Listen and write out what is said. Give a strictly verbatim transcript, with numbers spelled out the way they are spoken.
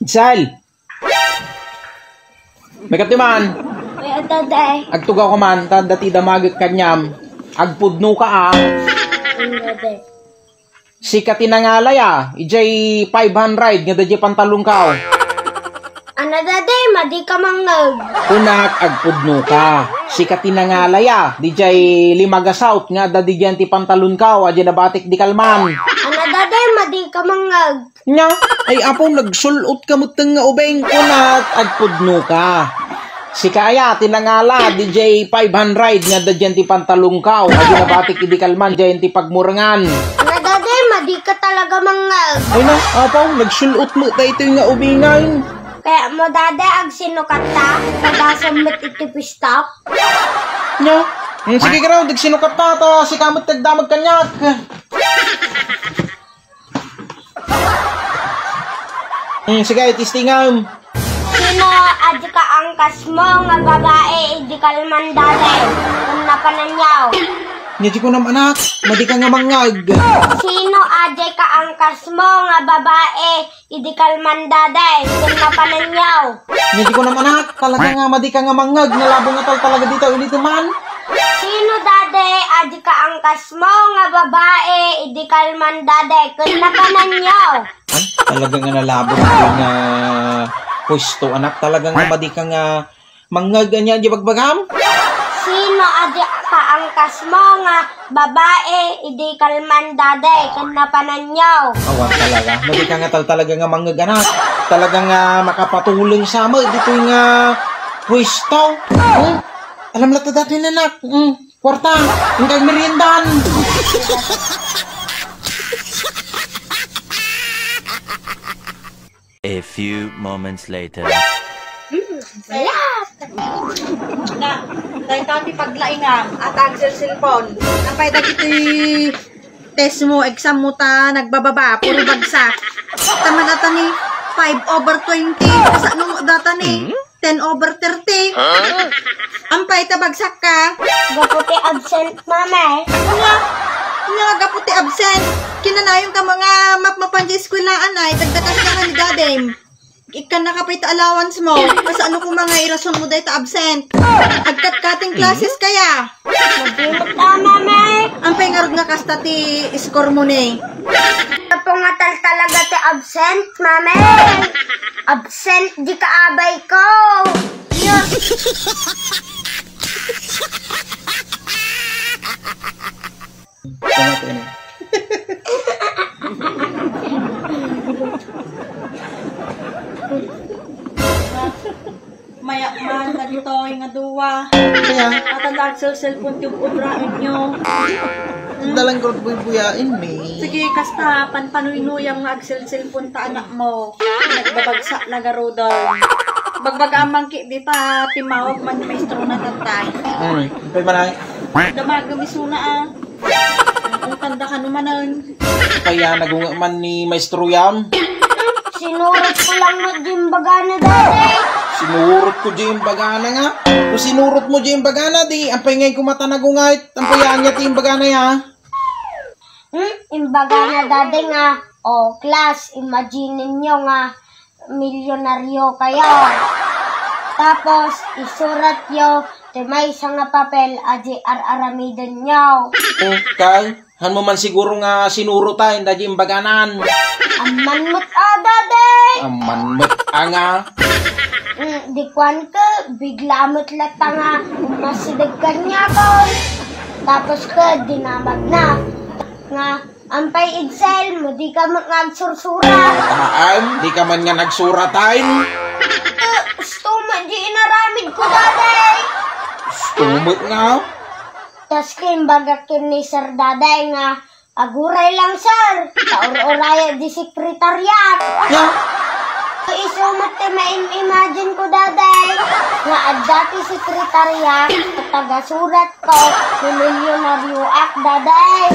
Sal! May katiman! May adda, day. Agtugaw ka man, ta dati damagek kaniam. Agpudno ka, ah. Ano, day? Sika ti nangalay, ah. Ijay five hundred nga da jay pantalonkaw. Ano, dadi? Madi ka mangngeg. Kunak, agpudno ka. Sika ti nangalay, ah. Dijay lima ga south nga adda didian ti pantalonkaw, a di nabatik di kalman. Ano, dadi? Madi ka mangngeg. Nya, ay apo, nagsul-ot ka met nga ubing, kunak, agpudno ka. Sika aya, ti nangala, dijay five hundred nga adda dian ti pantalonkaw, a di nabatik idi kalman, diay ti pagmurengan. Ano, dadi? Madi ka talaga mangngeg. Ay na, apo, nagsul-ot met daytoy nga ubingay. Kaya mo, dadi, agsinukatta? Padasam met iti pistap? Nya? Hmm, sige, garaw, agsinukatta, ta sika met ti agdamag kaniak. Hmm, sige, testingam. Sino a di kaangkasmo nga babai idi kalman, dadi? Ken napananyaw. Nya di kunam, anak, madi ka nga mangngeg. Sino a di kaangkasmo nga babai idi kalman, dadi? Ken napananyaw. Nya di kunam, anak, talaga nga madi ka nga mangngeg, nalabong nga tal-, talaga dita, ulitem man. Sino, dadi, a di kaangkasmo nga babai idi kalman, dadi? Ken napananyaw. Ay, talaga nga nalabong nga pwesto, anak. Talaga nga madi ka nga mangngeg, ania di bagbagam? Sino a di kaangkasmo nga babai idi kalman, dadi? Ken napananyaw. Awan talaga. Madi ka nga tal-, talaga nga mangngeg, anak. Talaga nga makapatuleng sa met ditoy nga pwesto. Hmm? Alam la ta dati, anak. Hmm. Kwarta, inka agmeriendan. A few moments later. Hmm, sayat. Na, dayta ti paglaingam, a ta agselselpon. Apay dagiti test mo, exam mo ta nagbababa, puro bagsak. Taman ata ni five over twenty. Kasano mo data ni? Hmm? Ten over thirty. Huh? Ampay ta bagsak ka? Gapu ti absent, mama, eh. Nga, nga gapu ti absent. Kinanayon ka mga mapmapan di eskwelaan ay, dagdagan ka nga ni dadem. Ikkan na ka pay ta allowance mo. Kasano ko mga irason mo day ta absent? Agkat-cutting classes kaya? Magdimot ka, mama, eh. Ampay ngarud nga kasta ti score mo ni? Apo nga tal-, talaga ti absent, mama, eh. Absent di kaabay ko. Tama to, ini. Mayak man, dagitoy nga dua. Kaya? Atan agselselpon ti ub-ubraenyo. Dalan ko buybuyaen mi. Sige, kasta, panpanuynuyam nga agselselpon ta anak mo. Nagbabagsak na garudon. Bagbagaam man ki dita, timmawag man ni maestro na tatay. Ay, ampay man ay. Damagem isuna, ah. Ang tanda ka naman, ah. Kaya nagunga man ni maestroyam. Sinurot ko lang mo di imbagana, dati. Sinurot ko di imbagana nga. Kung sinurot mo di imbagana, di, ampay ngay kumata nagunga, ampay ania ti imbagana ya. Hmm? Imbagana, dati nga, oh, class, imagine ninyo nga, milyonaryo kayo. Tapos, isuratyo ti maysa nga papel a di ar-aramidenyo. Okay. Han mo man siguro nga sinurot a, inda di imbaganan. Amman met a, dadi. Amman met a nga. Mm, di kuan ke, bigla met latta nga umasideg kaniakon. Tapos ke, dinamagna. Nga, ampay Edsel, madi ka met nga agsursurat. Haan, di ka man nga nagsurat, ay? Eh, gusto mo di inaramid ko, daday. Gusto mo nga? Tas kimbagak ken ni Sir Daday nga, "Aguray lang, sir. Taur-uraya di sekretariat." Ya? Isu met ti maim-imagine ko, daday. Nga adda ti sekretariat, tagasurat ko, ti milyonaryo ak, daday.